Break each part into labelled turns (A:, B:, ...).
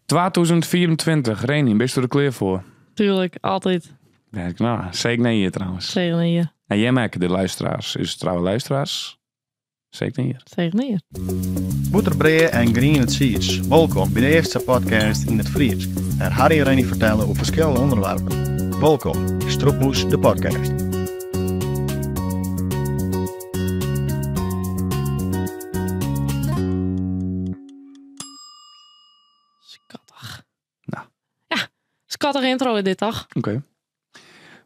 A: 2024, Reni, bist du der klear foar?
B: Tuurlijk, altijd.
A: Ja, nou, zeker nee hier trouwens.
B: Zegen hier.
A: En jij merkt de luisteraars, is trouwe luisteraars. Zeker hier.
B: Zegen hier.
C: Bûterbrea en griene tsiis. Wolkom by de earste podcast yn it Frysk. Wêr Harry en Reni fertelle oer ferskillende ûnderwerpen. Wolkom by Strûpmoes de podcast.
B: Skattig.
A: Nou.
B: Ja, skattig intro is dit toch?
A: Oké.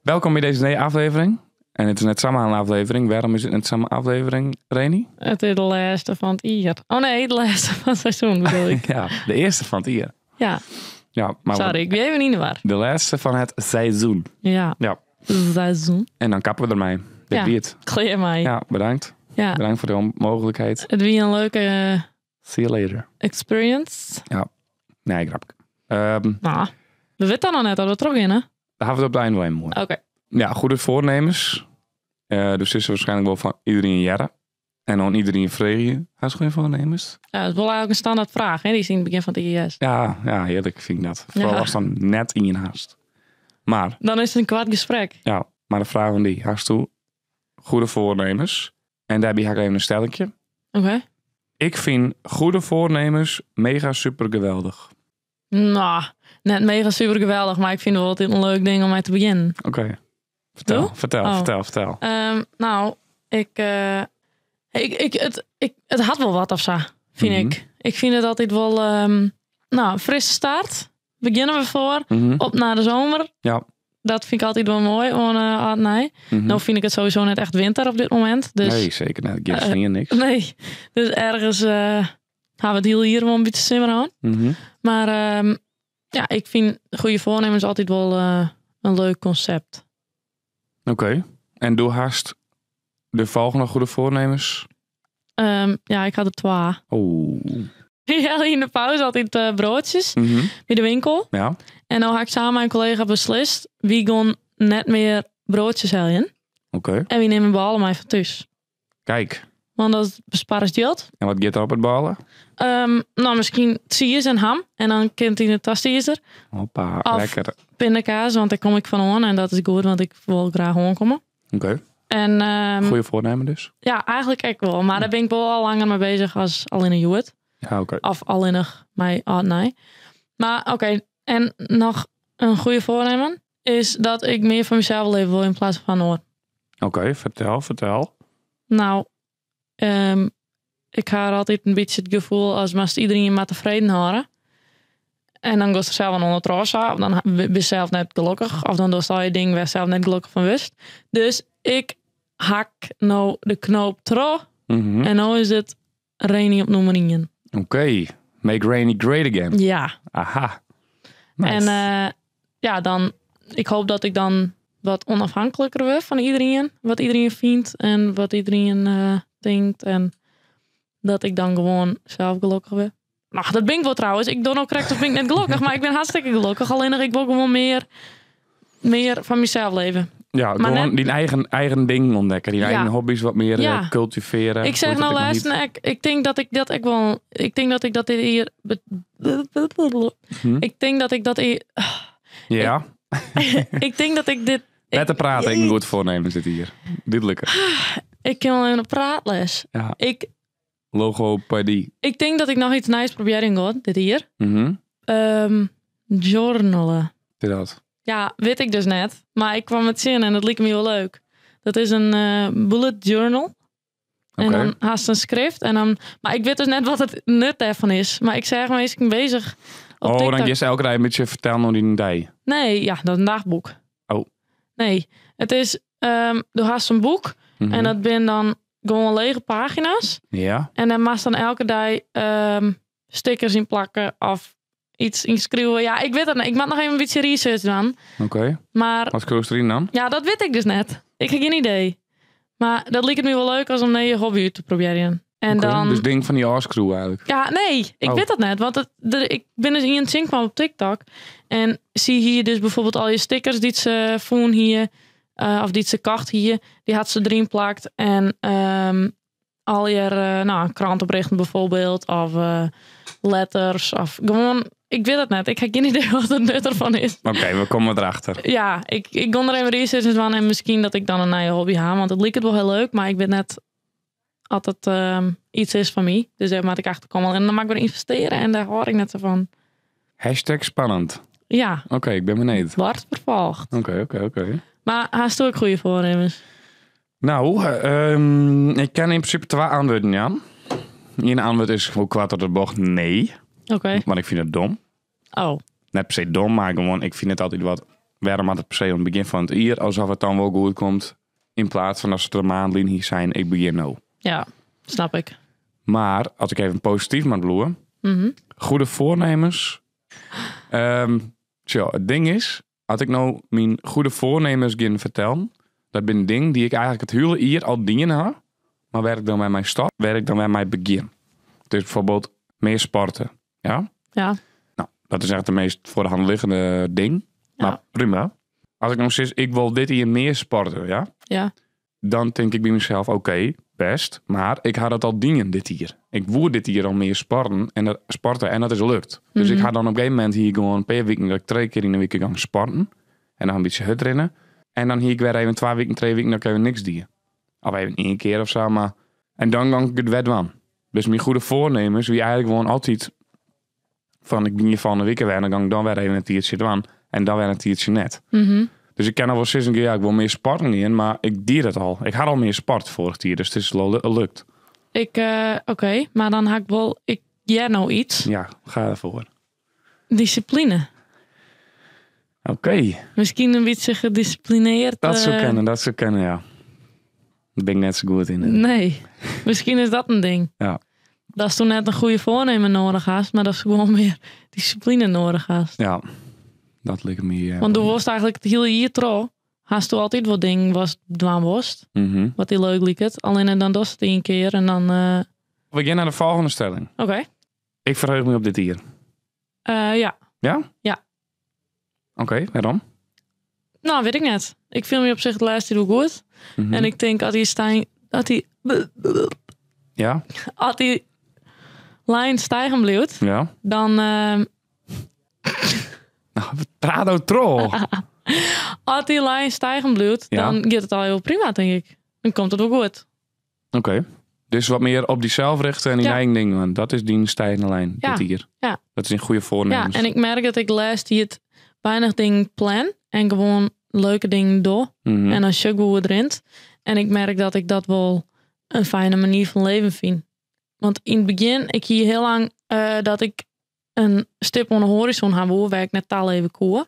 A: Welkom bij deze nieuwe aflevering. En het is net samen een aflevering. Waarom is het net samen aflevering, Reni?
B: Het is de laatste van het jaar. Oh nee, de laatste van het seizoen bedoel ik.
A: Ja, de eerste van het jaar.
B: Ja,
A: Ja, maar
B: sorry, ik ben even niet in de war.
A: de laatste van het seizoen.
B: Ja.
A: Ja.
B: Seizoen.
A: En dan kappen we ermee. Dit
B: Ja.
A: wie het.
B: Kleer mij. Ja.
A: Ja, bedankt. Bedankt voor de mogelijkheid.
B: Het wie een leuke eh,
A: See you later.
B: experience.
A: Nee, grap.
B: Nou, we weten dan nog net dat we terug in, hè?
A: Daar hebben we het op het einde wel even mooi.
B: Oké.
A: Ja, goede voornemens. Dus is er waarschijnlijk wel van iedereen jaren. En dan iedereen vregen. Hij is goede voornemens.
B: Ja, dat is wel eigenlijk een standaard vraag, hè? Die is in het begin van het IES.
A: Ja, ja, heerlijk vind ik dat. Vooral
B: Ja.
A: als dan net in je haast. Maar,
B: Dan is het een kwart gesprek.
A: ja, maar de vraag van die haast toe. Goede voornemens. En daarbij ga ik even een stellingje.
B: Oké.
A: Ik vind goede voornemens mega super geweldig.
B: Nou, net mega super geweldig, maar ik vind het wel altijd een leuk ding om mee te beginnen.
A: Oké. Vertel,
B: Doe?
A: vertel,
B: Oh.
A: vertel, vertel.
B: Nou, ik, ik, ik, het, ik, het had wel wat of zo, vind
A: Mhm.
B: ik. Ik vind het altijd wel, nou, frisse start. Beginnen we voor. Op naar de zomer.
A: Ja.
B: Dat vind ik altijd wel mooi. On, nee. Nou vind ik het sowieso net echt winter op dit moment. Dus
A: Nee, zeker niet. Ik geef uh, niks.
B: nee. Dus ergens gaan we het heel hier wel een beetje simmer aan. Maar ja, ik vind goede voornemens altijd wel een leuk concept.
A: Oké. En doe haast de volgende goede voornemens.
B: Ja, ik had er twee.
A: Oh.
B: Ja, in de pauze altijd broodjes bij de winkel.
A: Ja.
B: En dan had ik samen met mijn collega beslist wie gaan net meer broodjes halen.
A: Oké.
B: En wie nemen ballen mij van thuis.
A: Kijk.
B: Want dat bespaart geld.
A: En wat gaat er op het ballen?
B: Nou, misschien tsiers en ham. En dan kent hij de tas er.
A: Hoppa,
B: Of-
A: lekker.
B: Pindakaas, want daar kom ik van aan. En dat is goed, want ik wil graag aankomen.
A: Oké.
B: En
A: Goeie voornemen dus.
B: ja, eigenlijk echt wel. Maar daar ben ik wel al langer mee bezig als alleen een Joet.
A: Ja, oké.
B: Of alleenig mij oh, nee. Maar oké, en nog een goede voornemen is dat ik meer van mezelf leven wil in plaats van hoor.
A: Oké, vertel, vertel.
B: Nou, ik heb altijd een beetje het gevoel als maar iedereen maar tevreden houden. En dan gaat er zelf een onder trossa, of dan ben je zelf net gelukkig, of dan doe je je ding waar zelf net gelukkig van wist. Dus ik hak nou de knoop terug en nou is het Reni op nummer 1.
A: Oké. Make Rainy great again.
B: Ja.
A: Aha. Nice.
B: En ja, dan, ik hoop dat ik dan wat onafhankelijker word van iedereen. Wat iedereen vindt en wat iedereen denkt. En dat ik dan gewoon zelf gelukkig ben. Nou, dat ben ik wel trouwens. Ik doe nou correct of ben ik net gelukkig. Maar ik ben hartstikke gelukkig. Alleen nog, ik wil gewoon meer van mezelf leven.
A: ja,
B: maar
A: gewoon
B: net-
A: die eigen ding ontdekken. Die
B: Ja.
A: eigen hobby's wat meer
B: Ja.
A: cultiveren.
B: Ik zeg
A: Hoe
B: nou
A: heet dat
B: laatst,
A: nog
B: ik denk dat ik dat ik wel, ik denk dat ik dat hier,
A: Hm?
B: ik denk dat ik dat hier,
A: niet? Ja.
B: ik denk dat ik dit,
A: Beter praten, ik een goed voornemen zit hier. Duidelijker.
B: ik kan wel in een praatles.
A: Ja.
B: Ik,
A: Logopedie.
B: Ik denk dat ik nog iets nice probeer in God, dit hier. Journalen.
A: Dit dat.
B: Ja, weet ik dus net. Maar ik kwam het zin en dat leek me heel leuk. Dat is een bullet journal. En
A: Oké.
B: dan haast een schrift. En dan, maar ik weet dus net wat het nut daarvan is. Maar ik zeg maar eens ik ben bezig op
A: Oh,
B: TikTok.
A: dan je elke dag een beetje vertellen hoe die dag.
B: Nee, ja, dat is een dagboek.
A: Oh.
B: Nee, het is, du haast een boek. En dat ben dan gewoon lege pagina's.
A: Ja.
B: En dan mag dan elke dag stickers in plakken of iets inschrijven. Ja, ik weet het niet. Ik moet nog even een beetje research doen.
A: Oké.
B: Maar
A: Wat kost erin dan?
B: ja, dat weet ik dus net. Ik heb geen idee. Maar dat lijkt het me wel leuk als om naar je hobby te proberen. En
A: Oké,
B: dan...
A: Dus ding van die arscrew eigenlijk.
B: Ja, nee, ik
A: Oh.
B: weet dat net. Want het, ik ben dus in het zin kwam op TikTok. En zie hier dus bijvoorbeeld al je stickers die ze voen hier. Of die ze kocht hier. Die had ze erin plakt. En al je nou, krantenberichten bijvoorbeeld. Of letters. Of gewoon Ik wit it net. Ik ha gjin idee wat it nut derfan is.
A: Oké, we komme derachter.
B: Ja, ik gon der even research yn dwaan en miskien dat ik dan in nije hobby ha. Want it liket wol hiel leuk, mar ik wit net oft it iets is foar my. Dus dêr moat ik achter komme. En dan moat ik wer ynvestearje en dêr hâld ik net sa fan.
A: Hashtag spannend.
B: Ja.
A: Oké, ik bin benijd.
B: Wordt vervolgd.
A: Oké.
B: Mar hasto ek goede foarnimmens?
A: Nou, ik kin yn prinsipe twa antwurden jaan. Ien antwurd is hoe koart door de bocht nee.
B: Oké.
A: Want ik fyn it dom.
B: Oh.
A: Net per se dom, mar gewoan, ik fyn it altyd wat. Wêrom moat it per se oan it begjin fan it jier, alsof it dan wol goed komt, yn plaats fan dat se der in maand lyn hie sein, ik begjin no.
B: Ja, snap ik.
A: Mar as ik even posityf moat bliuwe, goede voornemens. Tsjo, it ding is, as ik no myn goede voornemens gean fertellen, dat binne dingen dy't ik eigentlik it hiele jier al dien ha, mar wêr't ik dan wer mei stop, wêr't ik dan wer mei begjin. Dus bijvoorbeeld meer sporten. Ja?
B: Ja.
A: Nou, dat is echt de meest voor de hand liggende ding.
B: Ja.
A: Mar prima. As ik no sis, ik wol dit jier mear sporte, ja?
B: Ja.
A: Dan tink ik by mysels, oké, bêst, mar ik ha dat al dien dit jier. Ik woe dit jier al mear sporten en dat, sporte en dat is lukt. Dus ik ha dan op in gegeven momint hie ik gewoan in pear wiken dat ik trije kear yn de wike gong sporten. En dan in bytsje hurdrinne. En dan hie ik wer even twa wiken, trije wiken dat ik even niks die. Of even ien kear of sa, mar en dan gong ik it wer dwaan. Dus myn goede foarnimmens wie eigentlik gewoan altyd fan ik begjin fan de wike wer en dan gong ik dan wer even in tiidsje dwaan en dan wer in tiidsje net. Dus ik kin al wol sizzen, ja, ik wol mear sporten gean, mar ik die dat al. Ik ha al mear sport foarich jier, dus it is al lukt.
B: Ik, oké, mar dan ha ik wol, ik hear no iets.
A: Ja, ga derfoar.
B: Discipline.
A: Oké.
B: Miskien in bytsje gedisciplineerd.
A: Dat soe kinne, dat soe kinne, ja. Dêr bin ik net sa goed yn.
B: Nee, miskien is dat in ding.
A: Ja.
B: Datsto net in goede foarnimmen nedich hast, mar datsto gewoan mear discipline nedich hast.
A: Ja, dat liket my.
B: Want do wolst eigentlik it hiele jier troch, hasto altyd wol dingen watst dwaan wolst, wat dy leuk liket. Allinne dan dochst it ien kear en dan.
A: We gean nei de folgjende stelling.
B: Oké.
A: Ik ferheug my op dit jier.
B: Ja.
A: Ja?
B: Ja.
A: Oké, wêrom?
B: Nou, wit ik net. Ik fiel my op sich de lêste tiid wol goed. En ik tink as dy stijn, as dy,
A: Ja?
B: as dy lijn stijgen bliuwt,
A: Ja.
B: dan,
A: Nou, praat nou troch.
B: as dy lijn stijgen bliuwt,
A: Ja.
B: dan giet it al hiel prima, tink ik. Dan komt it wol goed.
A: Oké. Dus wat mear op dysels richte en dyn
B: Ja.
A: eigen ding dwaan. Dat is dyn stijgende lijn,
B: Ja.
A: dit jier.
B: Ja.
A: Dat is in goede voornemens.
B: Ja, en ik merk dat ik lêste tiid weinich dingen plan en gewoan leuke dingen doch. En dan sjoch ik hoe it rint. En ik merk dat ik dat wol in fijne manier fan leven fyn. Want yn it begjin, ik hie hiel lang dat ik in stip oan de hoarizon ha woe, wêr't ik nei ta leve koe.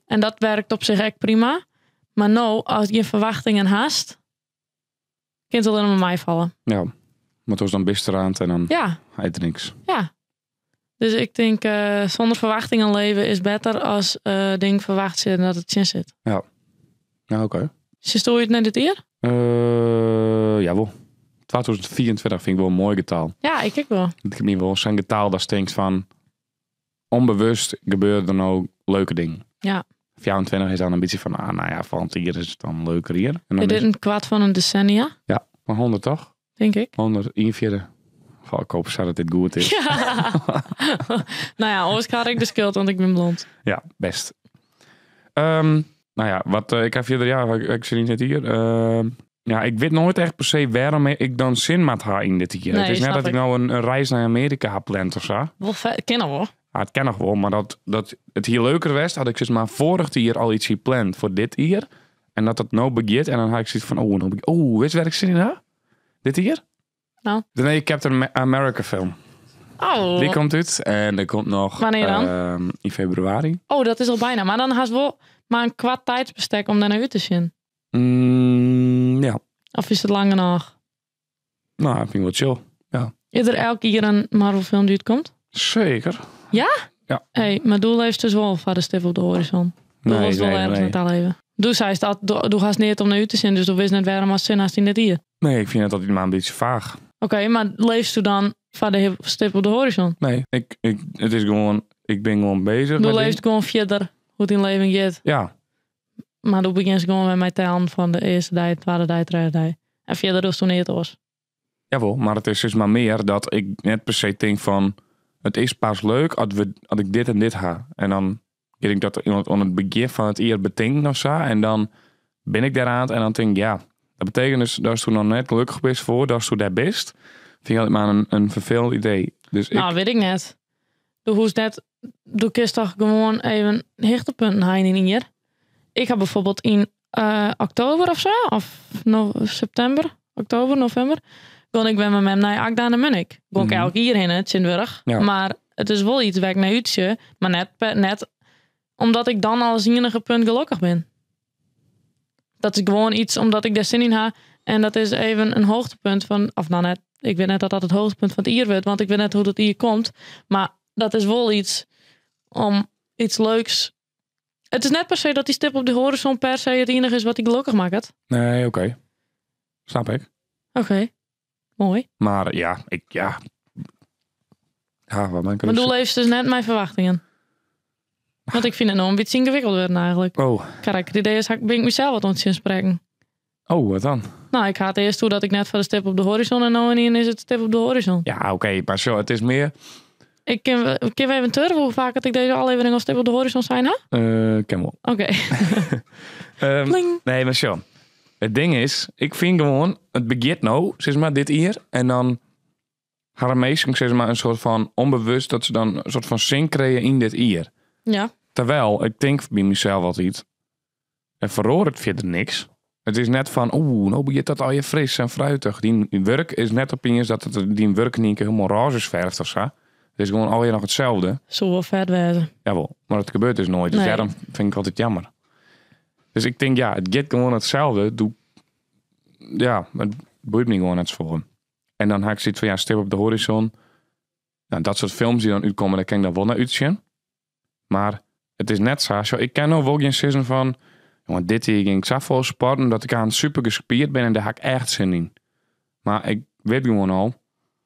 B: En dat werkt op sich ek prima. Mar no, ast gjin ferwachtingen hast, kin it allinne mar meifalle.
A: Ja, want oars dan bist der en dan
B: Ja.
A: heit der niks.
B: Ja. Dus ik tink, sûnder ferwachtingen leve is better as dingen ferwachtsje en dat it tsjin sit.
A: Ja. Ja, oké.
B: Sjochsto út nei dit jier?
A: Jawol. 2024 fyn ik wol in moai getal.
B: Ja, ik ek wol.
A: It liket my wol sa'n getal datst tinkst fan ûnbewust gebeure der no leuke dingen.
B: Ja.
A: 24 is dan in bytsje fan, ah, nou ja, fan it jier is it dan in leuker jier. En dan
B: Is dit
A: is
B: in kwart fan in desennia?
A: Ja, mar 100 toch?
B: Tink ik.
A: 101 fjirde. Goh, ik hoop sa dat dit goed is.
B: Ja. Nou ja, oars ha ik de skuld, want ik bin blond.
A: Ja, bêst. Nou ja, wat, ik ha fierder, ja, ik sit net hjir. Ja, ik wit noait echt per se wêrom ik dan sin moat ha yn dit jier.
B: Nee,
A: It is net
B: snap
A: dat ik
B: ik.
A: no in reis nei Amearika ha pland of sa.
B: Wol vet, kin noch wol.
A: Ja, it kin noch wol, mar dat it hie leuker west had ik sis mar foarich jier al iets pland foar dit jier. En dat dat no begjint en dan ha ik sokyts fan, oh, no oh, witst wêr't ik sin yn ha? Dit jier?
B: Nou.
A: De nije Captain America film.
B: Oh.
A: Dy komt út en der komt noch...
B: Wannear dan?
A: Yn febrewaris.
B: Oh, dat is al byna. Mar dan hast wol mar in koart tijdsbestek om dêrnei út te sjen.
A: Ja.
B: Of is it lang genôch?
A: Nou, dat fyn ik wol chill. Ja.
B: Is der elk jier in Marvel film dy't útkomt?
A: Seker.
B: Ja?
A: Ja.
B: Hey, mar do leefst dus wol foar de stip op de hoarizon. Do
A: Nee,
B: wolst wol
A: nee,
B: ergens
A: nee.
B: nei ta leve. Do seist dat, do hast neat om nei út te sjen, dus do witst net wêrom ast sin hast yn dit jier.
A: Nee, ik fyn it altyd mar in bytsje faach.
B: Oké, mar leefsto dan foar de stip op de hoarizon?
A: Nee, it is gewoan, ik bin gewoan beuzich
B: Do
A: mei
B: leefst gewoan fierder hoe't dyn leven giet.
A: Ja.
B: Mar do begjinst gewoan wer mei tellen fan de earste dei, twadde dei, tredde dei. En fierder dochsto neat oars.
A: Jawol, mar it is sis mar mear dat ik net per se tink fan... Het is pas leuk als, we, als ik dit en dit ha. En dan gean ik dat oan it begjin fan it jier betinken of sa. En dan bin ik dêr en dan tink ik, ja, dat betekent dus datsto noch net gelokkich bist foardatsto dêr bist. Fyn ik altyd mar in ferfelend idee. Dus ik,
B: Nou, wit ik net. Do hoechst net, do kinst toch gewoan even hichtepunten ha yn in jier. Ik ha bijvoorbeeld yn oktober of sa, of no, septimber, oktober, novimber, gie ik wer mei mem nei Acda en de Munnik. Gean ik elk jier hinne, tsjintwurdich.
A: Ja.
B: Mar it is wol yts wêr't ik nei útsjoch, mar net, net omdat ik dan als iennige punt gelokkich bin. Dat is gewoan yts omdat ik dêr sin yn ha. En dat is even in hoogtepunt fan, of nou net, ik wit net dat dat it hoogtepunt fan it jier wurdt, want ik wit net hoe't it jier komt. Mar dat is wol yts om yts leuks. It is net per se dat dy stip op de hoarizon per se it iennige is wat dy gelokkich makket.
A: Nee, oké. Snap ik.
B: Oké, moai.
A: Mar ja, ik, ja. Ja, wat ben ik
B: Mar do leefst dus net mei ferwachtingen. Want ik fyn it no in bytsje yngewikkeld wurden eigentlik.
A: Oh.
B: Ik ha it idee, bin ik mysels wat oan it tsjinsprekken.
A: Oh, wat dan?
B: Nou, ik ha it earst oer dat ik net foar de stip op de hoarizon en no ynienen is it stip op de hoarizon.
A: Ja, oké, mar sjoch, it is mear.
B: Ik kin, kinne we even turve hoe faak dat ik dizze ôflevering al stip op de hoarizon sein ha?
A: Kin wol.
B: Oké. Pling.
A: Nee, mar sjoch. It ding is, ik fyn gewoan, it begjint no, sis mar, dit jier. En dan ha de minsken, sis mar, in soart fan ûnbewust dat se dan in soart fan sin krije yn dit jier.
B: Ja.
A: Terwijl, ik tink by mysels altyd, der feroaret fierder niks. It is net fan, oeh, no begjint dat allegear fris en fruitich. Dyn wurk is net opiens dat it dyn wurk yn ien kear hielendal rôze is ferfd of sa. It is gewoan allegear noch itselde.
B: Soe wol fet wêze.
A: Jawol, mar dat gebeurt dus noait. Dus
B: Nee.
A: dêrom fyn ik altyd jammer. Dus ik tink, ja, it giet gewoan itselde. Doe, ja, it boeit my gewoan net safolle. En dan ha ik soyts fan, ja, stip op de hoarizon. Nou, dat soart films dy't dan útkomme, dêr kin ik dan wol nei útsjen. Mar it is net sa. Sjoch, ik kin no wol gjin sizzen fan, jonge, dit jier gean ik safolle sporten dat ik aanst super gespierd bin en dêr ha ik echt sin yn. Mar ik wit gewoan al.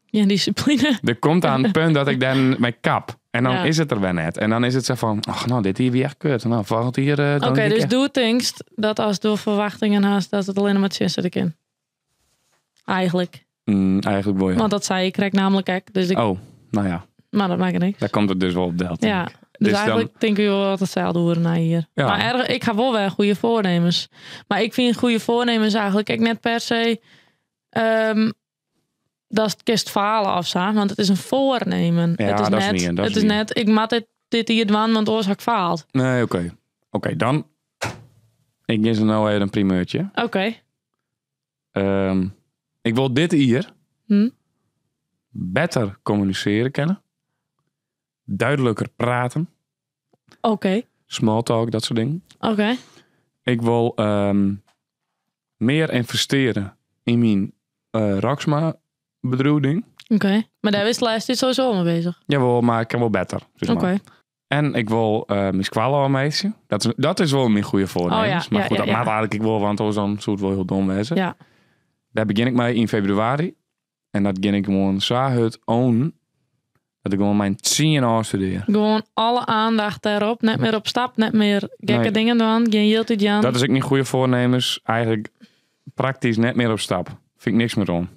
B: Gjin dissipline.
A: Der komt aan it punt dat ik dêr mei kap. En dan
B: Ja.
A: is it der wer net. En dan is it sa fan, och, no, dit jier wie echt kut. No, folgjend jier, dan
B: Oké,
A: gean ik
B: dus
A: echt
B: do tinkst dat ast do ferwachtingen hast, dat it allinne mar tsjin sitte kin. Eigentlik.
A: Eigentlik wol, ja.
B: Want dat sei ik krekt namelijk ek. Dus ik,
A: Oh, nou ja.
B: Maar dat makket niks.
A: Dêr komt it dus wol op del, tink
B: Ja,
A: ik.
B: dus,
A: Dus dan
B: eigentlik tinke we wol wat itselde oer nei jier.
A: Ja.
B: Mar erg, ik ha wol wer goede foarnimens. Mar ik fyn goede foarnimens eigentlik ek net per se, datst kinst fale of sa, want it is in foarnemen.
A: Ja,
B: it is
A: dat is
B: net,
A: wier, dat is
B: it is
A: wier.
B: net, ik moat dit jier dwaan, want oars ha ik faald.
A: Nee, oké. Oké, dan. Ik gean se no even in primeurtje.
B: Oké.
A: Ik wol dit jier better kommunisearje kinne. Duidelijker praten.
B: Oké.
A: Small talk, dat soart dingen.
B: Oké.
A: Ik wol mear ynvestearje yn myn Raksma bedriuw ding.
B: Oké. Mar dêr bist de lêste tiid sowieso al mei beuzich.
A: Jawol, mar ik kin wol better. Sis mar.
B: Oké.
A: En ik wol myn skoalle ôfmeitsje. Dat is wol myn goede foarnimens.
B: Oh ja,
A: Mar
B: ja,
A: goed,
B: ja,
A: dat
B: ja.
A: moat eigentlik ek wol, want oars dan soe it wol hiel dom wêze.
B: Ja.
A: Dêr begjin ik mei yn febrewaris. En dat gean ik gewoan sa hurd ownen, dat ik gewoan myn 10 ôfstudearje.
B: Gewoan alle oandacht dêrop. Net mear op stap, net mear gekke
A: Nee.
B: dingen dwaan. Gjin jild útjaan.
A: Dat is ek myn goede foarnimens. Eigentlik praktysk net mear op stap. Fyn ik niks mear oan.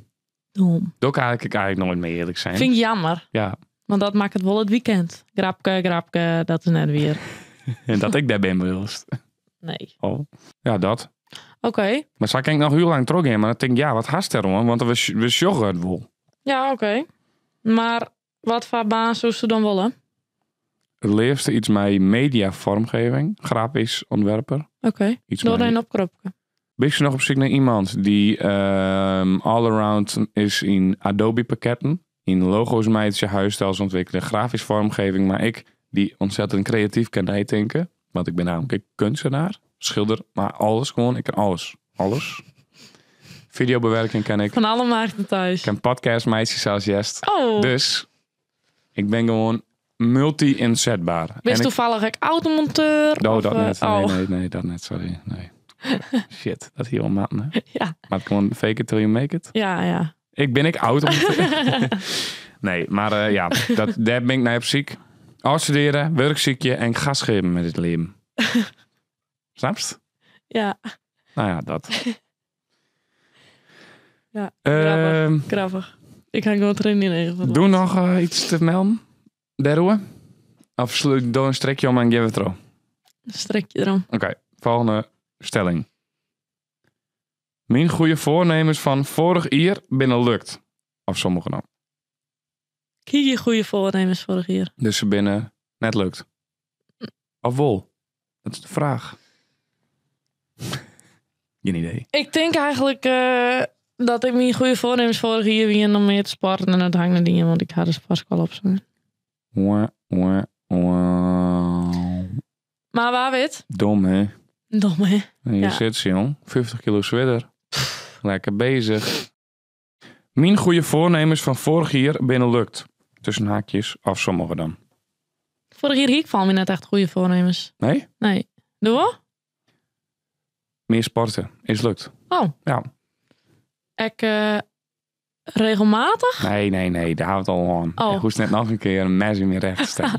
B: Dom.
A: Doch ik eigentlik noait mear, earlik sein.
B: Fyn ik jammer.
A: Ja.
B: Want dat makket wol it weekend. Grapke, grapke, dat is net wier.
A: En dat ik dêr bin, bedoelst.
B: Nee.
A: Oh. Ja, dat.
B: Oké.
A: Mar sa kin ik noch hiel lang trochgean. Mar dan tink ik, ja, wat hast dêroan? Want we sjogge it wol.
B: Ja, oké. Mar wat foar baan soest dan wolle?
A: It leafste yts mei media vormgeving, grafysk ûntwerper.
B: Oké.
A: Yts
B: Door
A: mei
B: een opkropke.
A: Bist noch op syk nei iemand dy't all-around is yn Adobe pakketten, yn logo's meitsje, huisstijls ûntwikkelje, grafysk vormgeving, mar ek dy't ûntsettend kreatyf kin neitinke, want ik bin nammentlik ek keunstenaar, skilder, mar alles gewoan, ik kin alles. Alles. Videobewerking ken ik.
B: Fan alle markten thuis.
A: Ik kin podcast meitsje sels juist.
B: Oh.
A: Dus ik ben gewoan multi-inzetbaar.
B: Bist
A: En ik
B: toevallig ook automonteur?
A: Oh,
B: of,
A: dat net. Nee,
B: oh.
A: nee, nee, dat net. Sorry. Nee. Shit, dat hier wel maat, hè?
B: Ja.
A: Maar gewoon fake it till you make it.
B: Ja, ja.
A: Ik ben ik automonteur. Nee, maar ja, daar ben ik naar op ziek. Afstuderen, werkziekje en gas geven met het leven. Snapst?
B: Ja.
A: Nou ja, dat.
B: Ja, grappig. Grappig. Ik ga gewoon trainen in ieder geval.
A: Doe nog iets te melden? Dêroer? Of slút do in strikje om en gean we troch?
B: Strikje erom.
A: Oké, volgende stelling. Myn goede voornemens fan foarich jier binne lukt. Of sommige dan.
B: Ik hie gjin goede voornemens foarich jier.
A: Dus se binne net lukt. Of wol? Dat is de fraach. Gjin idee.
B: Ik tink eigentlik eh, dat ik myn goede voornemens foarich jier wienen om mear te sporten en dat ha ik net dien, want ik ha de sportskoalle opsein.
A: Wah, wah, wah.
B: Mar wa wit.
A: Dom, hè?
B: Dom, hè?
A: En je
B: Ja.
A: zit ze, jong. 50 kilo zwidder. Lekker bezig. Mijn goede voornemens van vorig jaar binnen lukt. Tussen haakjes, of sommige dan.
B: Vorig jaar hie ik van my net echt goede voornemens.
A: Nee?
B: Nee. Doe wel?
A: Meer sporten. Is lukt.
B: Oh.
A: Ja.
B: Ik eh, regelmatig?
A: Nee, nee, nee. Daar houdt het al aan.
B: Oh.
A: Ik hoest net nog een keer een mes in mijn recht staan.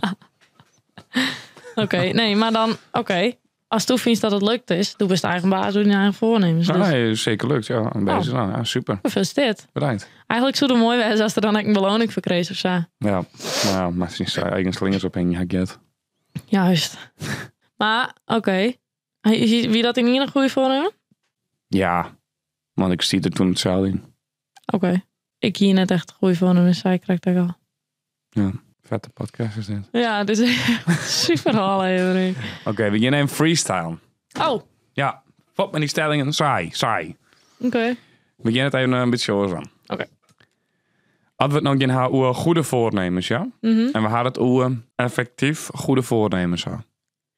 B: Oké, nee, maar dan, oké. Als toen vindt dat het lukt is, doe best eigen baas, doe je eigen voornemens. Dus
A: Nee, zeker lukt. Ja, en bezig. Nou, ja, super.
B: gefeliciteerd.
A: Bedankt.
B: Eigenlijk zou het mooi zijn als er dan ook een beloning voor kreeg of zo.
A: Ja, nou, maar sinds zijn eigen slingers op heen, ja, get.
B: Juist. Maar, oké. Hey, is Wie dat in ieder goede voornemen?
A: Ja, want ik zie er toen hetzelfde in.
B: Oké. Ik hier net echt goede voornemens, zei ik krijg dat al.
A: Vette podcast is dit.
B: Ja, dit is super aflevering.
A: Oké, we gaan even freestyle.
B: Oh, oké.
A: Ja, fop met die stellingen. Saai, saai. We gaan het even een beetje zo aan.
B: Oké.
A: Als we het nou gaan hebben over goede voornemens, ja? En we hadden het over effectief goede voornemens. Hè?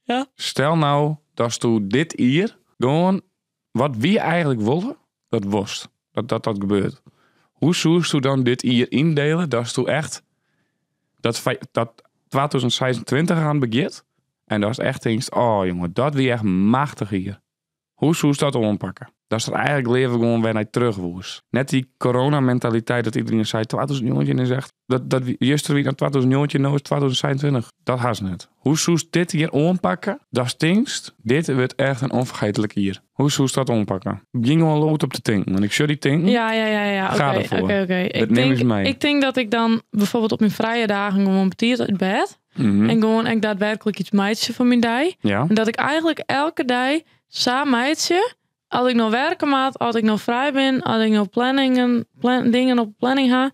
B: Ja.
A: Stel nou dat du dit hier gewoon wat we eigenlijk willen, dat worst. Dat dat, dat gebeurt. Hoe zoest du dan dit hier indelen dat du echt dat, dat 2026 aan begint en dat is echt eens, oh jongen, dat wie echt machtig hier. Hoe zoest dat aanpakken? Dat is er eigenlijk leven gewoon weer naar terug woest. Net die corona-mentaliteit dat iedereen zei 2019 en zegt dat dat juist weer naar 2019 nou is 2026. Dat haast net. Hoe zoest dit hier aanpakken? Dat stinkt. Dit wordt echt een onvergetelijk hier. Hoe zoest dat aanpakken? Ging gewoon lood op te tinken. Want ik zou die tinken.
B: Ja, ja, ja, ja.
A: Ga
B: Oké,
A: ervoor.
B: oké, oké. Ik
A: neem eens
B: denk,
A: mee.
B: ik denk dat ik dan bijvoorbeeld op mijn vrije dagen gewoon betiert uit bed. En gewoon echt daadwerkelijk iets meidje van mijn dag.
A: Ja.
B: En dat ik eigenlijk elke dag samen meidje, als ik nog werken maat, als ik nog vrij ben, als ik nog planningen, plan, dingen op planning ha.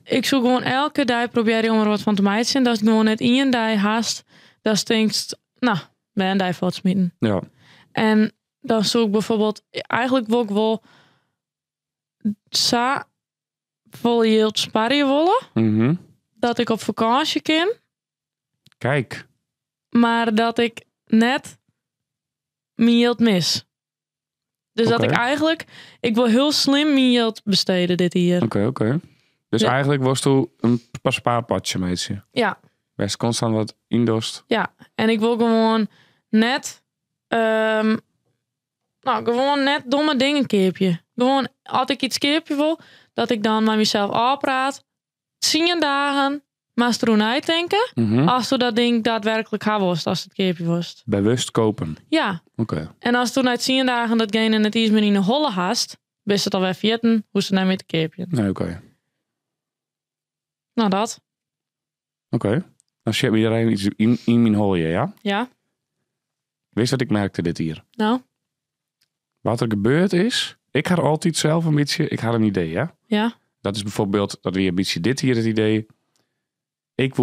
B: Ik zoek gewoon elke dag proberen om er wat van te meidje. En dat is gewoon net één dag haast. Dat stinkt, nou, ben een dag voortsmieten.
A: Ja.
B: En dan zoek ik bijvoorbeeld, eigenlijk wil ik wel sa volle yield sparren willen, dat ik op vakantie kan,
A: Kijk.
B: maar dat ik net mijn yield mis. Dus dat
A: Oké.
B: ik eigenlijk, ik wil heel slim mijn yield besteden dit hier.
A: Oké, oké. Dus
B: Ja.
A: eigenlijk was toen een paar spaarpotje, meisje.
B: Ja.
A: Best constant wat indost.
B: En ik wil gewoon net, nou, gewoon net domme dingen keerpje. Gewoon, als ik iets keerpje wil, dat ik dan met mezelf afpraat. 10 dagen, maar eens erom uitdenken. Als toen dat ding daadwerkelijk haar was, als het keerpje was.
A: Bewust kopen.
B: Ja,
A: Oké.
B: en als toen uit 10 dagen datgene het iets meer in de holle haast, wist het alweer vergeten, hoe ze nou met de keerpje.
A: Nee, oké.
B: Nou, dat.
A: Oké. Dan zit iedereen iets in mijn holje, ja?
B: Ja,
A: Wist wat ik merkte dit hier?
B: nou,
A: Wat er gebeurd is, ik had altijd zelf een beetje, ik had een idee, ja?
B: ja.
A: Dat is bijvoorbeeld, dat weer een beetje dit hier het idee. Ik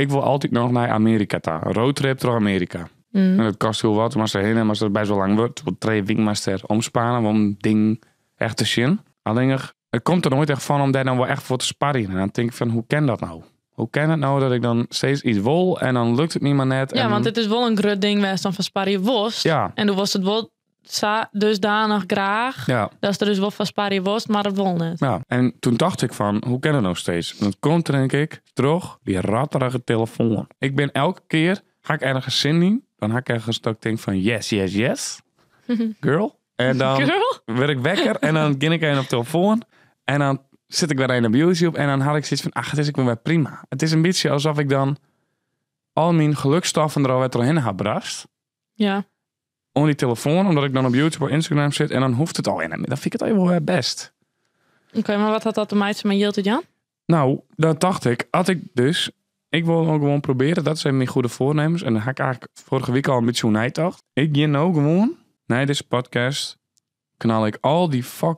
A: wil altijd nog naar Amerika ta. Een roadtrip door Amerika. En dat kost heel wat, maar ze heen en maar ze best wel lang wordt. Want 2 weken maar ze er omspannen om ding echt te zien. Alleen het komt er nooit echt van om daar dan wel echt voor te sparren. En dan denk ik van, hoe kan dat nou? Hoe kan het nou dat ik dan steeds iets wil en dan lukt het niet maar net?
B: Ja,
A: en,
B: want het is wel een groot ding geweest dan van Sparje Worst.
A: Ja,
B: En toen was het wel dusdanig graag.
A: ja.
B: Dat is er dus wel van Sparje Worst, maar dat wil net.
A: Ja, en toen dacht ik van, hoe kan het nou steeds? En dat komt denk ik terug die ratterige telefoon. Ik ben elke keer, ga ik ergens zin in, dan ga ik ergens dat ik denk van yes, yes, yes, girl. En dan
B: Girl?
A: word ik wekker en dan ging ik een op telefoon en dan zit ik weer een op YouTube en dan had ik zoiets van, ach, het is ik weer prima. Het is een beetje alsof ik dan al mijn gelukstoffen er alweer doorheen heb brast.
B: Ja.
A: Om die telefoon, omdat ik dan op YouTube of Instagram zit en dan hoeft het al. En dan vind ik het al wel weer best.
B: Oké, maar wat had dat te maken met Jilte Jan?
A: Nou, dat dacht ik. Had ik dus Ik wil ook gewoon proberen, dat zijn mijn goede voornemens. En daar had ik eigenlijk vorige week al een beetje over nagedacht. Ik ga nou gewoon, na deze podcast, knal ik al die fuck,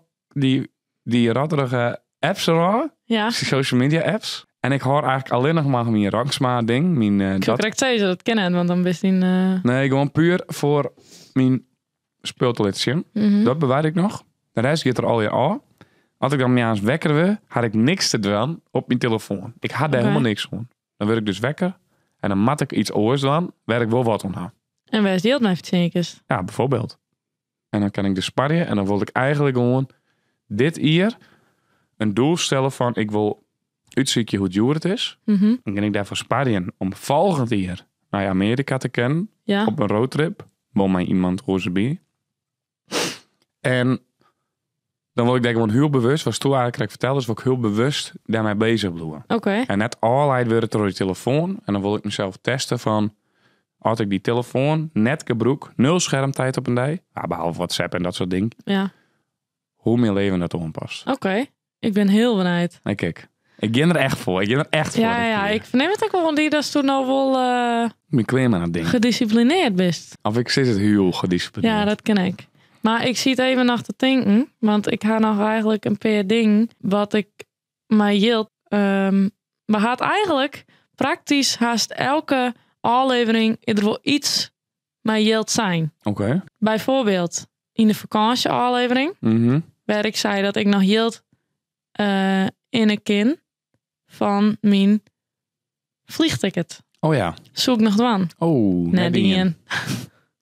A: die ratterige apps eraan.
B: Ja.
A: Social media apps. En ik hoor eigenlijk alleen nog maar mijn Raksma ding. Mijn,
B: Ik zou
A: dat.
B: correct zeggen, dat kennen, want dan bist in.
A: Nee, gewoon puur voor mijn spul te laten zien. Dat bewaar ik nog. De rest gaat er al je al. Als ik dan mee eens wekker word, had ik niks te doen op mijn telefoon. Ik had daar helemaal niks van. Dan word ik dus wekker. En dan mat ik iets oors dan, waar ik wel wat aan had.
B: En wij deelt mij verzinkers.
A: Ja, bijvoorbeeld. En dan kan ik dus sparren. En dan wil ik eigenlijk gewoon dit hier een doel stellen van ik wil uitzoeken hoe duur het is. Dan kan ik daarvoor sparren om volgend jaar naar Amerika te kennen
B: Ja.
A: op een roadtrip. Wil mij iemand roze En dan wil ik denk gewoon heel bewust, was toen eigenlijk vertelde, dus wil ik heel bewust daarmee bezig blijven.
B: Oké.
A: En net allerlei worden door die telefoon. En dan wil ik mezelf testen van, als ik die telefoon net gebruik, nul schermtijd op een dag, ja, behalve WhatsApp en dat soort dingen,
B: Ja.
A: hoe mijn leven dat aanpast.
B: Oké. Ik ben heel benieuwd.
A: Nee, kijk, ik ging er echt voor. Ik ging er echt voor.
B: Ja,
A: dit
B: ja,
A: keer.
B: ik verneem het ook wel, want die dat toen nou wel
A: Ik ben klaar met dat ding.
B: gedisciplineerd bent.
A: Of ik zit het heel gedisciplineerd.
B: Ja, dat ken ik. Maar ik zie het even nog te denken, want ik ga nog eigenlijk een paar ding wat ik mij hield. Maar had eigenlijk praktisch haast elke aflevering er wel iets mij hield zijn.
A: Oké.
B: Bijvoorbeeld in de vakantieaflevering, waar ik zei dat ik nog hield in een kin van mijn vliegticket.
A: Oh ja.
B: Zoek nog dwan.
A: Oh,
B: Nee, die in.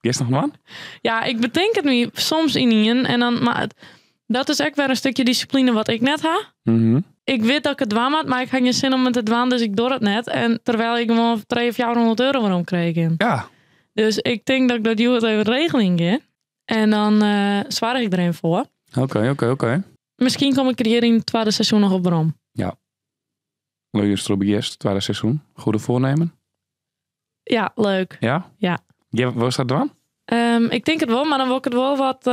A: Is nog man?
B: Ja, ik bedenk het nu soms in een en dan, maar dat is ook weer een stukje discipline wat ik net ha. Ik weet dat ik het dwaan had, maar ik had geen zin om het te dwaan, dus ik doe het net. En terwijl ik gewoon 300 of 400 euro waarom kreeg. In.
A: Ja.
B: Dus ik denk dat ik dat het even regeling ga. En dan zwaar ik er een voor.
A: Oké.
B: Misschien kom ik er hier in het tweede seizoen nog op waarom.
A: Leuke Strobigest, tweede seizoen. Goede voornemen.
B: Ja, leuk.
A: Ja?
B: Ja.
A: Ja, was dat dan?
B: Ik denk het wel, maar dan wil ik het wel wat...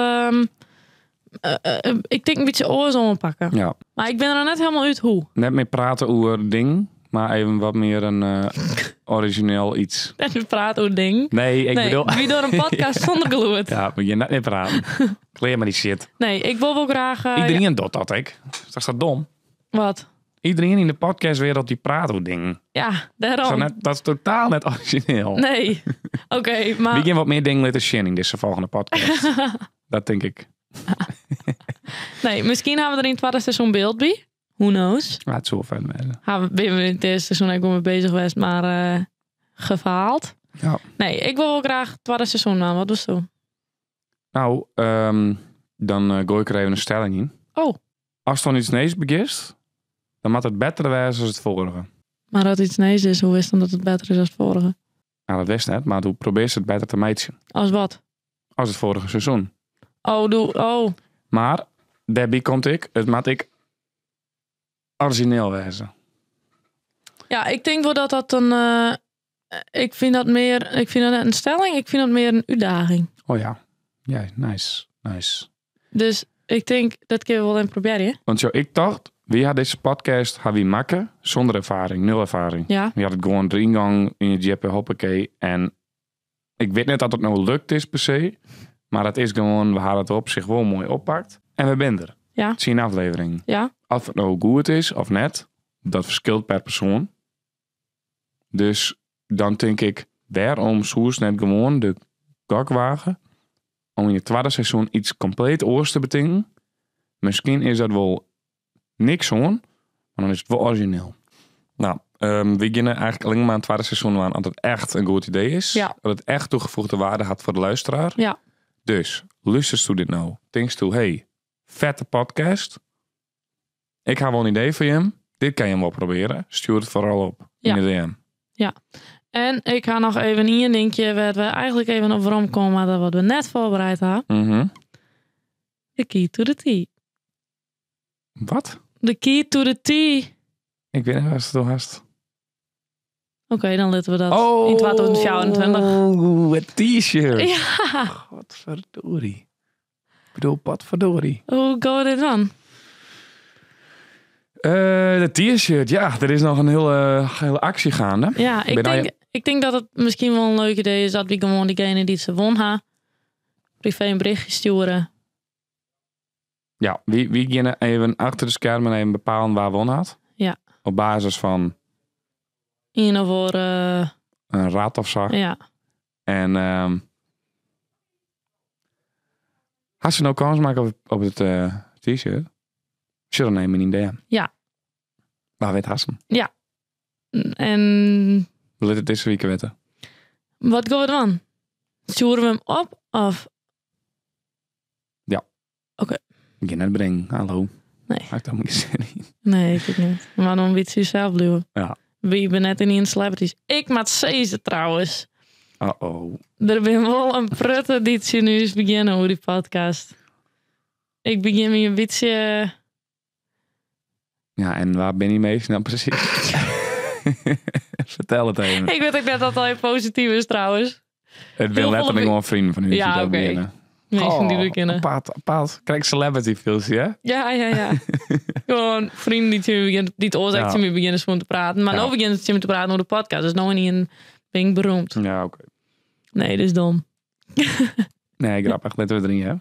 B: ik denk een beetje oors pakken.
A: Ja.
B: Maar ik ben er nog net helemaal uit hoe.
A: Net meer praten over ding, maar even wat meer een origineel iets.
B: En we praten over ding.
A: Nee, ik
B: nee,
A: bedoel...
B: wie door een podcast zonder geluid.
A: Ja, moet je net meer praten. Kleer maar die shit.
B: Nee, ik wil wel graag...
A: Iedereen doet dat, ik. Dat is dat dom?
B: Wat?
A: Iedereen in de podcastwereld die praat over dingen.
B: Ja,
A: Dat
B: daarom.
A: is, net, dat is totaal net origineel.
B: Nee. Oké, maar...
A: Wie gaan wat meer dingen laten zien in deze volgende podcast. dat denk ik.
B: Nee, misschien hebben we er in het tweede seizoen beeld bij. Who knows?
A: Ja, het is wel fijn wezen.
B: Hebben we ben we in het eerste seizoen ook wel mee bezig geweest, maar gefaald.
A: Ja.
B: Nee, ik wil wel graag het tweede seizoen aan. Wat doe je?
A: Nou, dan gooi ik er even een stelling in.
B: Oh.
A: Als het dan iets nees begist, dan moet het beter wezen dan het vorige.
B: Maar dat iets nees is, hoe is dan dat het beter is dan het vorige?
A: Nou, dat wist net, maar hoe probeer ze het beter te meten
B: Als wat?
A: als het vorige seizoen.
B: Oh, doe, oh.
A: Maar, daarbij komt ik, het moet ik origineel wezen.
B: Ja, ik denk wel dat dat een... ik vind dat meer... Ik vind dat net een stelling. Ik vind dat meer een uitdaging.
A: Oh ja. Ja, nice. Nice.
B: Dus ik denk, dat kun je wel in proberen, hè?
A: Want zo, ik dacht, wie had deze podcast, had wie maken, zonder ervaring, nul ervaring.
B: Ja.
A: Je had het gewoon de ingang in je jeppe, hoppakee. En ik weet net dat het nou lukt is per se. Maar het is gewoon, we hadden het op zich wel mooi oppakt. En we zijn er.
B: Ja.
A: 10 afleveringen.
B: Ja.
A: Of het nou goed is of net, dat verschilt per persoon. Dus dan denk ik, waarom soers net gewoon de kakwagen om in het tweede seizoen iets compleet oors te betinken. Misschien is dat wel niks hoor, maar dan is het wel origineel. Nou, we beginnen eigenlijk alleen maar aan het tweede seizoen aan dat het echt een goed idee is.
B: Ja.
A: Dat het echt toegevoegde waarde had voor de luisteraar.
B: Ja.
A: Dus, luisterst u dit nou? Denkst u, hey, vette podcast. Ik heb wel een idee voor je. Dit kan je hem wel proberen. Stuur het vooral op in
B: Ja.
A: de DM.
B: En ik ga nog even één dingetje waar we eigenlijk even op waarom komen, dat wat we net voorbereid hebben. De key to the tea.
A: Wat?
B: De key to the tea.
A: Ik weet niet waar ze het haast.
B: Oké, dan laten we dat in 2024.
A: Oh, het t-shirt.
B: Ja,
A: Godverdorie. Ik bedoel, potverdorie.
B: hoe gaan we dit aan?
A: De t-shirt, ja, er is noch in hiele, hiele aksje geande.
B: Ja, ik
A: Ben
B: tink, ik tink dat it miskien wol in leuk idee is dat wy gewoan diegene dy't se wûn ha, privee in berichtje stjoere.
A: Ja, wy geane even achter de skermen even bepalen wa wûn hat.
B: Ja.
A: Op basis fan
B: Ien of oare,
A: in rad of sa.
B: ja.
A: En hast se no kâns makke op it t-shirt? Stjoer dan even in DM.
B: Ja.
A: Wa wit hast 'm.
B: Ja. En
A: We litte it dizze wike witte.
B: Wat gean we dwaan? Stjoere we him op of?
A: Ja.
B: Oké.
A: Ik gean net bringen. Hallo.
B: Nee.
A: Ha ik dan gjin sin yn.
B: Nee, ik ek net. Mar dan in bytsje sels bliuwe.
A: Ja.
B: Wy binne net yn celebrities. Ik moat sizze trouwens.
A: Uh-oh.
B: Der binne wol in protte dy't tsjin ús begjinne oer dy podcast. Ik begjin my in bytsje...
A: Ja, en wa binne dy minsken dan presys? Fertel it even.
B: Ik wit ek net dat dat posityf is trouwens.
A: It binne letterlik gewoan freonen fan ús
B: Ja,
A: dy't dat
B: oké.
A: begjinne.
B: Minsken dy't
A: Oh,
B: we kenne.
A: Apart, apart. Krijg celebrity feels, hè?
B: Ja, ja, ja. Gewoan freonen dy't tsjin my begjinne, dy't oars ek
A: Ja.
B: tsjin my begjinne soene te praten. Mar
A: Ja.
B: no begjinne se tsjin my te praten oer de podcast. Dus no ynienen bin ik beroemd.
A: Ja, oké.
B: Nee, dit is dom.
A: Nee, grappich. Litte we deryn, hè?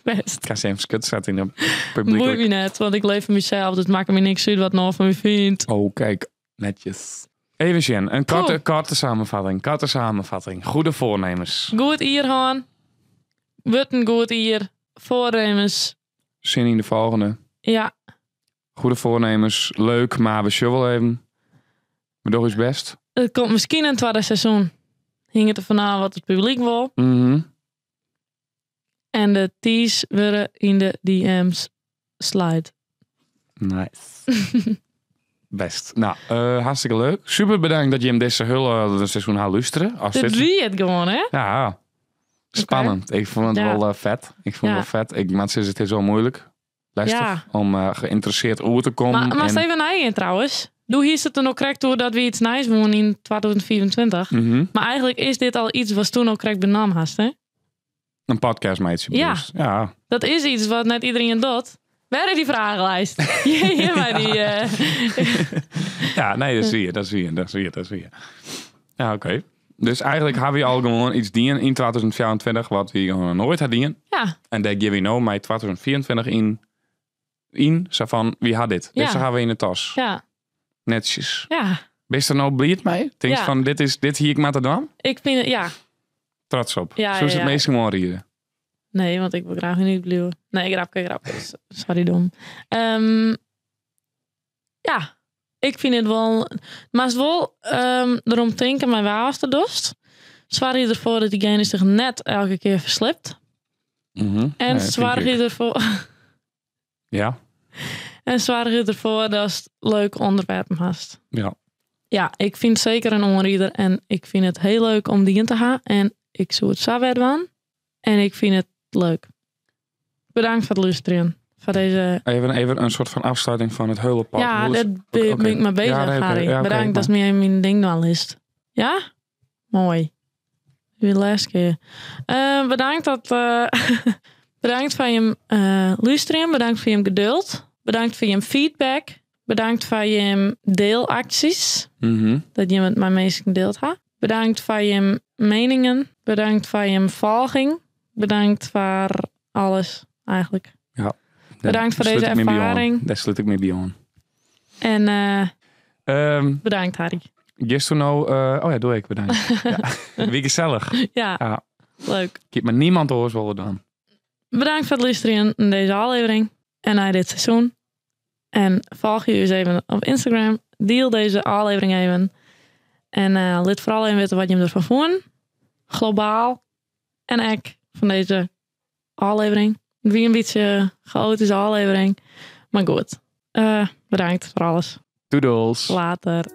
B: Best.
A: Ik ga ze even skut zetten in de
B: Boeit
A: publiek.
B: my net, want ik leef foar mysels. Dus it makket my niks út wat no fan my fynt.
A: Oh, kijk. Netjes. Even zien. Een korte,
B: Cool.
A: korte samenvatting. Korte samenvatting. Goede voornemens.
B: Goed jier hân. Wurdt in goed jier. Voornemens.
A: Zin in de volgende.
B: Ja,
A: Goede voornemens. Leuk, maar we zullen wel even. We doen ons best.
B: it komt miskien in twadde seizoen. Hinget der fanôf wat it publyk wol. En de teas wurde yn de DM's slide.
A: Nice. Best. Nou, hartstikke leuk. Super bedankt dat je hem deze hele seizoen gaat luisteren. Als
B: Dit
A: dit...
B: wie it gewoan, hè?
A: Ja. Spannend. Ik vond het
B: Ja.
A: wel vet. Ik vond het
B: Ja.
A: wel vet. Ik, maar het is wel moeilijk. Lastig
B: Ja.
A: om geïnteresseerd oer te komen.
B: Maar
A: en...
B: even neigean trouwens. Doe hier zit er nog krekt door dat we iets nice wonen in 2024. Maar eigenlijk is dit al iets wat toen al krekt benam hast, hè?
A: Een podcast meidje
B: Ja.
A: bedoelst. Ja.
B: Dat is iets wat net iedereen doet. Waar is die vragenlijst? Ja, ja, maar die,
A: Ja, nee, dat zie je, dat zie je, dat zie je, dat zie je. Ja, oké. Dus eigenlijk hebben we al gewoon iets dien in 2024 wat we gewoon nooit hadden dien.
B: Ja.
A: En daar geven we nou met 2024 in, zo van, wie had dit?
B: Ja.
A: Dit gaan we in de tas.
B: Ja.
A: Netjes.
B: Ja.
A: Ben je er nou blij mee? Denk je
B: Ja.
A: van, dit hier ik maar te doen?
B: Ik vind het, ja.
A: Trots op.
B: Ja,
A: Zo is
B: ja,
A: het
B: ja.
A: meeste gewoon hier.
B: Nee, want ik wil graag niet blijven. Nee, grapje, grapje. Sorry, dom. Ja, ik vind het wel... Maar het is wel erom denken, maar waar was de dorst? Zwaar je ervoor dat diegene zich net elke keer verslipt. En
A: Nee,
B: zwaar
A: vind ik.
B: je ervoor...
A: Ja.
B: En zwaar je ervoor dat het leuk onderwerpen hast.
A: Ja.
B: Ja, ik vind het zeker een onrieder. En ik vind het heel leuk om die in te gaan. En ik zou het zo weer doen. En ik vind het leuk. Bedankt voor het luisteren. Voor deze...
A: Even een soort van afsluiting van het hele pad.
B: Ja,
A: Hoe is-
B: dat ben
A: Oké,
B: ik maar bezig,
A: Ja, nee, oké.
B: Harry.
A: Ja, oké,
B: Bedankt dat
A: maar-
B: je mijn ding dan list. Ja? Mooi. Weer de laatste keer. Bedankt dat... bedankt voor je luisteren. Bedankt voor je geduld. Bedankt voor je feedback. Bedankt voor je deelacties. Dat je met mij meest gedeeld hebt. Bedankt voor je meningen. Bedankt voor je volging. Bedankt voor alles, eigenlijk.
A: Ja.
B: Bedankt voor
A: Daar
B: deze
A: sluit ik me bij aan.
B: ervaring.
A: Daar sluit ik me bij aan.
B: En bedankt, Harry.
A: Gisteren nou... oh ja, doe ik. Bedankt. Ja. Wie gezellig.
B: Ja,
A: Ja.
B: leuk.
A: Ik heb maar niemand oors willen doen.
B: Bedankt voor het luisteren in deze aflevering. En naar dit seizoen. En volg je eens even op Instagram. Deel deze aflevering even. En laat vooral even weten wat je ervan vond. Globaal. En ik van deze aflevering. Wie een beetje chaotische aflevering. Maar goed. Bedankt voor alles.
A: Doedels.
B: Later.